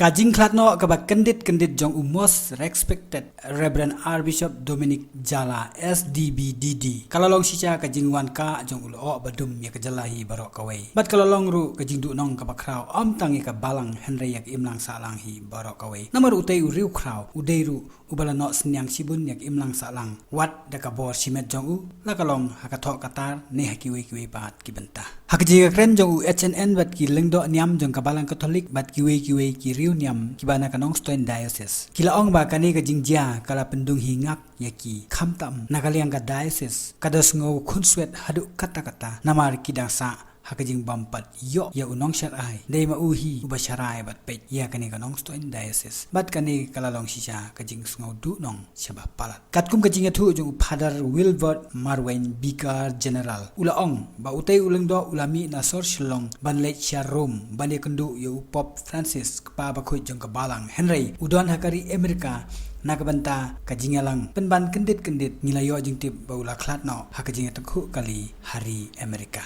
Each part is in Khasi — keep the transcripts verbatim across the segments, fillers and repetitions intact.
Ka jingkhlad noh kaba kyndit kyndit jong u Most Respected Reverend Archbishop Dominic Jala S D B D D ka la long shisha ka jingwan kah jong u lyoh ba dum ïa ka jylla hi baroh kawei. Bad ka la long ruh ka jingduhnong kaba khraw ym tang ïa ka balang hynrei ïa ka imlang sahlang hi baroh kawei. Namar utei u riewkhraw u dei ruh uba la noh synñiang shibun ïa ka imlang sahlang wat da ka bor shimet jong u, la ka long ha ka thoh ka tar ne ha kiwei kiwei pat ki bynta. Ha ka jingïakren jong u H N N bad ki lyngdoh niam jong ka Balang Katholik bad kiwei kiwei ki riewniam kiba na ka Nongstoiñ Diocese, ki la ong ba kane ka jingjia ka la pyndum hi ngak ïa ki, khamtam na ka liang ka diocese ka da sngew khunswet haduh katta katta namar ki dang sah ha ka jingbym pat ïoh ïa u nongsharai, dei ma u hi uba sharai bad peit ïa kane ka Nongstoiñ Diocese. Bad kane ka la long shisha ka jingsngew duhnong shaba palat. Katkum ka jingïathuh jong u Father Wilbert Marwein, Vicar General, u la ong ba utei u lyngdoh u la mih na sor Shillong ban leit sha Rome ban ïakynduh ïa u Pope Francis, kpa bakhuid jong ka balang, hynrei u don ha ka ri Amerika. Na ka bynta ka jingïalang pynban kyndit kyndit, ngi la ïoh jingtip ba u la khlad noh ha ka jingïatyngkhuh kali ha ri Amerika.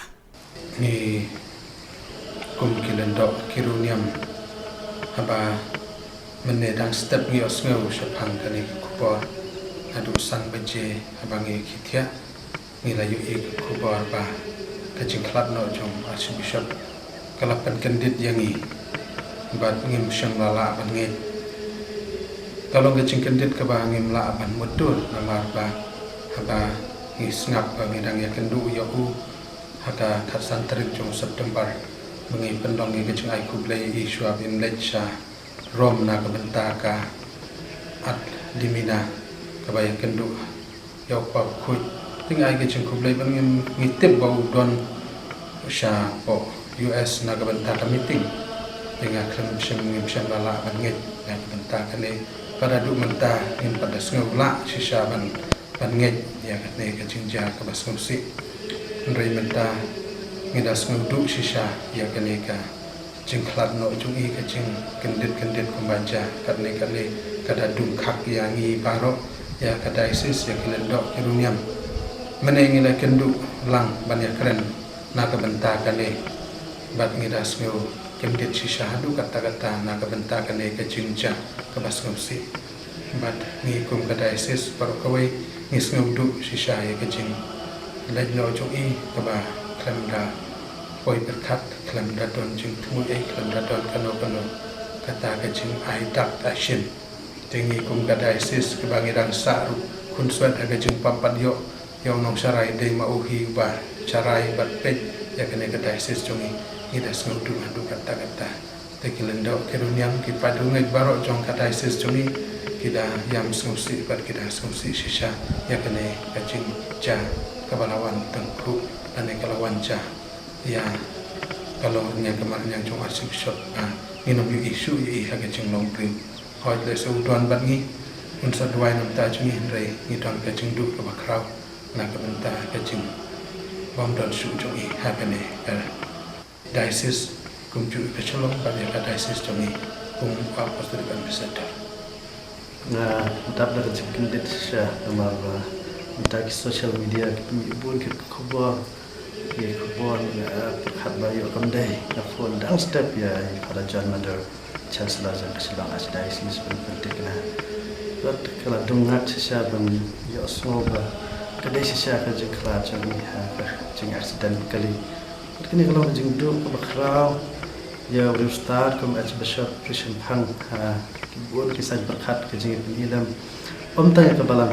Ngi kum ki lyngdoh ki riewniam, haba mynne dang step ngi ïohsngew shaphang kane ka khubor haduh san baje haba ngi ïa ki thiah, ngi la ïohi ka khubor ba ka jingkhlad noh jong Archbishop ka la pynkyndit ïa ngi bad ngim shym la lah ban ngeit. Ka long ka jingkyndit kaba ngim lah ban mutdur namar ba haba ngi sngap ba ngi dang ïakynduh ïa u ha ka khatsan tarik jong September, ba ngi pynlong ïa ka jingai khublei ïa i shuwa ban leit sha Rome na ka bynta ka Ad Limina kaba ïakynduh ïa u kpa bakhuid. Te ngi ai ka jingkhublei ba ngim, ngi tip ba u don shapoh U S na ka bynta ka meeting. Te nga khlem shym, ngim shym la lah ban ngeit na ka bynta kane. Bad haduh mynta ngim pat da sngew lah shisha ban ban ngeit ïa kane ka jingjia kaba sngewsih. Hynrei mynta ngi da sngewduh shisha ïa kane ka jingkhlad noh jong i, ka jingkyndit kyndit kumba jia katne katne, ka da dung khak ïa ngi baroh, ïa ka diocese, ïa ki lyngdoh ki riewniam. Mynne ngi la kynduh lang ban ïakren na ka bynta kane bad ngi da sngew kyndit shisha haduh katta katta na ka bynta kane ka jingjia kaba sngewsih. Bad ngi kum ka diocese baroh kawei ngi sngewduh shisha ïa ka jingleit noh jong i kaba khlem da poi pyrkhat, khlem da don jingthmu ei, khlem da don kano kano kata ka jingai dak ai shin. Te ngi kum ka diocese kaba ngi dang sah ruh khunswet ha ka jingpympat ïoh ïa u nongsharai, dei ma u hi uba sharai bad peit ïa kane ka diocese jong ngi, ngi da sngewduh haduh katta katta. Te ki lyngdoh ki riewniam, ki paid riewngeit baroh jong ka diocese jong ngi, ki da ïam sngewsih bad ki da sngewsih shisha ïa kane ka jingjia kaba la wan tyngkhuh lane ka la wan jia ïa ka longrynïeng ka marwei jong u Archbishop. Ngin ym ïohi shuh ïa i ha ka jinglong briew. Hooid, lehse u don bad ngi, un sa duwai na ka bynta jong ngi, hynrei ngi don ka jingduh kaba khraw na ka bynta ka jingbym don shuh jong i ha kane ka diocese kumjuh ka Shillong bad ïa ka diocese jong ngi kum u Apostolic Ambassador. Nga dap da ka jingkyndit shisha namar mynta ki social media ki pynmih bun ki khubor, ki khubor, nga pyrkhat ba ïoh kam dei, nga phone dang step ïa i Father John Madar, Chancellor jong ka Shillong Archdiocese, ban pynthikna. Bad ka la dung ngat shisha ban ïohsngew ba ka dei shisha ka jingkhlad jong i ha ka jingaccident kali. Bad kane ka long ka jingduh kaba khraw ïa u riewstad kum Archbishop Rishemphang ha ki bun ki saiñ pyrkhat ka jingïapyni lem. Ym tang ïa ka balang,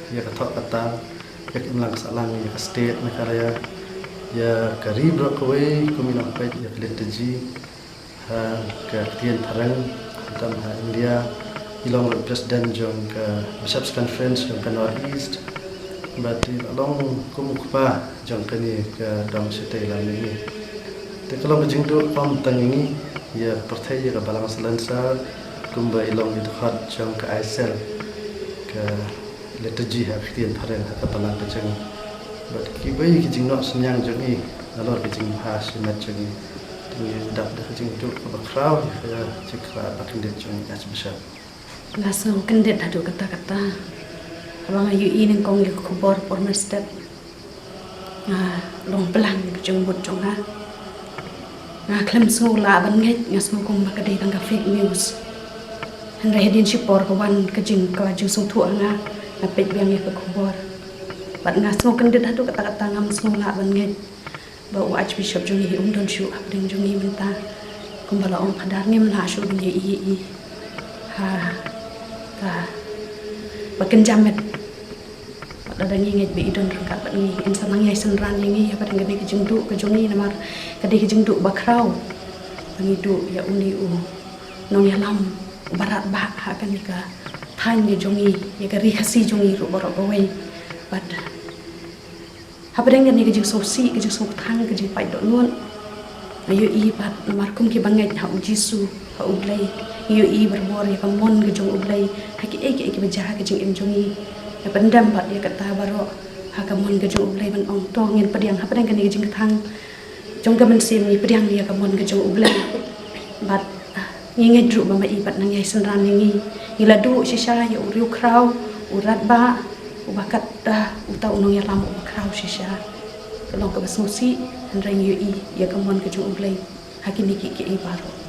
ïa ka thoh ka tar, ïa ka imlang ka sahlang, ïa ka state Meghalaya, ïa ka ri baroh kawei kum i nongpeit ïa ka liturgy ha ka ktien phareng, khamtam ha India. I long ruh president jong ka Bishops Conference jong ka North East. Bad i la long kum u kpa jong kane ka dong shatei lam ne. Te ka long ka jingduh ym tang ïa ngi, ïa ka pyrthei, ïa ka balang salonsar, kumba i long i dkhot jong ka aisel ka liturgy ha ka ktien phareng ha ka balang ka jong i. Bad kiwei ki jingnoh synñiang jong i nalor ka jingbha shimet jong i. Te ngi dap da ka jingduh kaba khraw ïa ka jingkhlad ba kyndit jong i Archbishop. Nga sngew kyndit haduh katta katta haba nga ïohi nyngkong ïa ka khubor por mynstep. Nga long blang ïa ka jingmut jong nga. Nga khlem sngew lah ban ngeit, nga sngew kumba ka dei tang ka fake news. Hynrei hadien shipor ka wan ka jing, ka jingsngewthuh ha nga, nga peit biang ïa ka khubor. Bad nga sngewkyndit haduh katta katta, ngam sngew lah ban ngeit ba u Archbishop jong ngi um don shuh hapdeng jong ngi mynta. Kumba la ong Phadar, ngim lah shuh ban ïohi ïa i ha kaba kynja met. Bad lada ngi ngeit ba i don ryngkat bad ngi, yn sa nang ïai synran ïa ngi hapdeng kane ka jingduh ka jong ngi, namar ka dei ka jingduh bakhraw ba ngi duh ïa une u nongïalam uba radbah ha kane ka thaiñ ka jong ngi, ïa ka Ri Khasi jong ngi ruh baroh kawei. Bad hapdeng kane ka jingsngewsih, ka jingsngewkthang, ka jingpait dohnud, nga ïohi pat namar kum kiba ngeit ha u Jisu, ha u Blei, nga ïohi barabor ïa ka mon ka jong u Blei ha kiei kiei kiba jia ha ka jingim jong ngi. Nga pyndem pat ïa kata baroh ha ka mon ka jong u Blei, ban ong to ngin pdiang hapdeng kane ka jingkthang jong ka mynsiem, ngi pdiang ïa ka mon ka jong u Blei. Bad, ah, ngi ngeit ruh ba ma i pat nang ïai synran ïa ngi. Ngi la duh shisha ïa u riewkhraw, u radbah, uba kat, ah, uta u nongïalam uba khraw shisha. Ka long kaba sngewsih, hynrei ngi ïohi ïa ka mon ka jong u Blei ha kine kiei kiei baroh.